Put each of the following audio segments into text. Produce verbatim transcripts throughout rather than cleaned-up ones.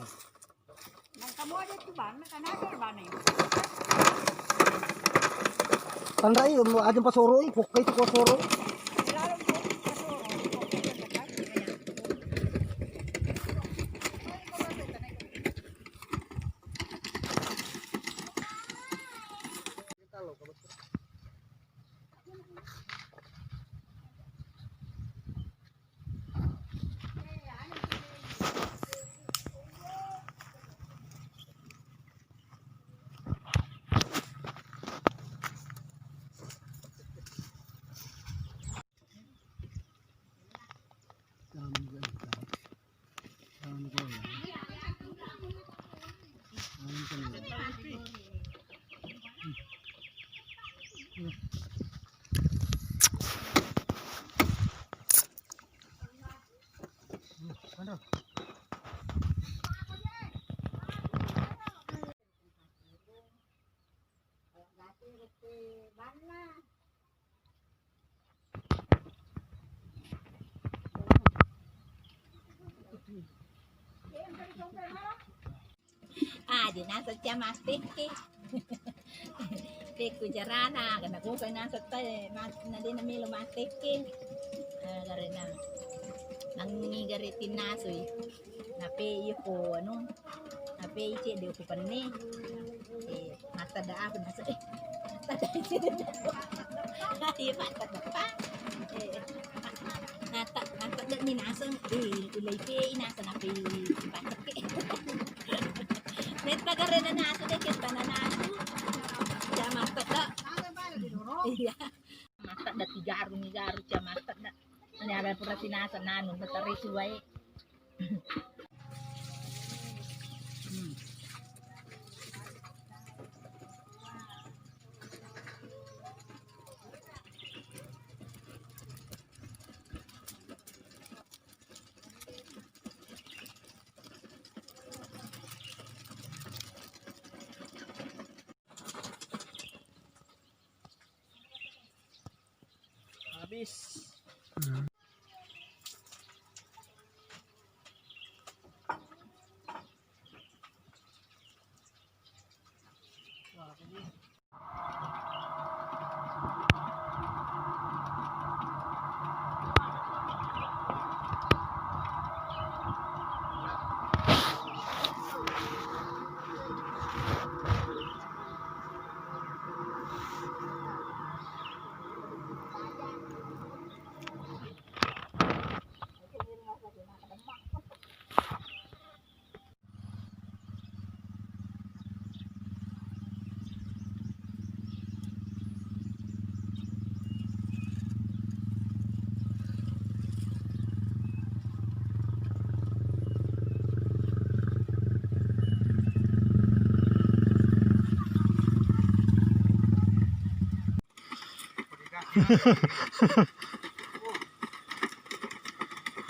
Nangka moja tu bana, kan ada bana itu. Tanrai, aja pasoroi, pokka itu ko soro. Ah, de naseng cia mattekke. Pekku carana, karena ko kai naseng tae, mat-, na de namelo mattekke. Eh, karena nangngi gare tinnasui. Nape iyo ko anu, nape ice de ko penne. Eh, Mattadda aku naseng, eh, mattadda itu. Iya, mattadda pa. Eh, matta-, mattadda ni naseng, eh, ilai pe naseng apa patekke. Metta karena nasu de, kita nasu. Jama Iya. Masak dah tiga harus, tiga harus jam masak dah. Ini ada pura sinasa nanu, beteri suai. Hmm. Habis. Hmm. Wah, ini.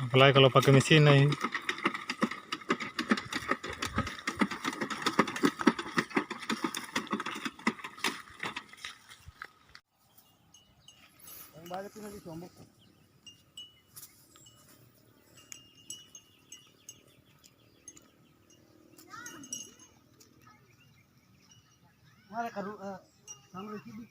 Apalagi kalau pakai mesin, eh. Yang banyak ini di Lombok. Mana karu, eh, kamu di sini?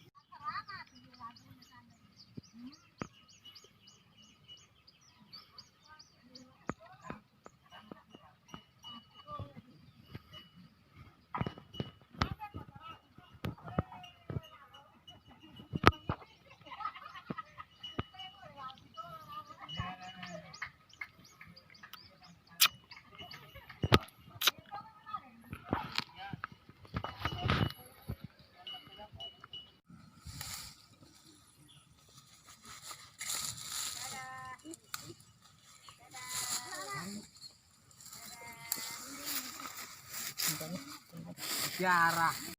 Siara.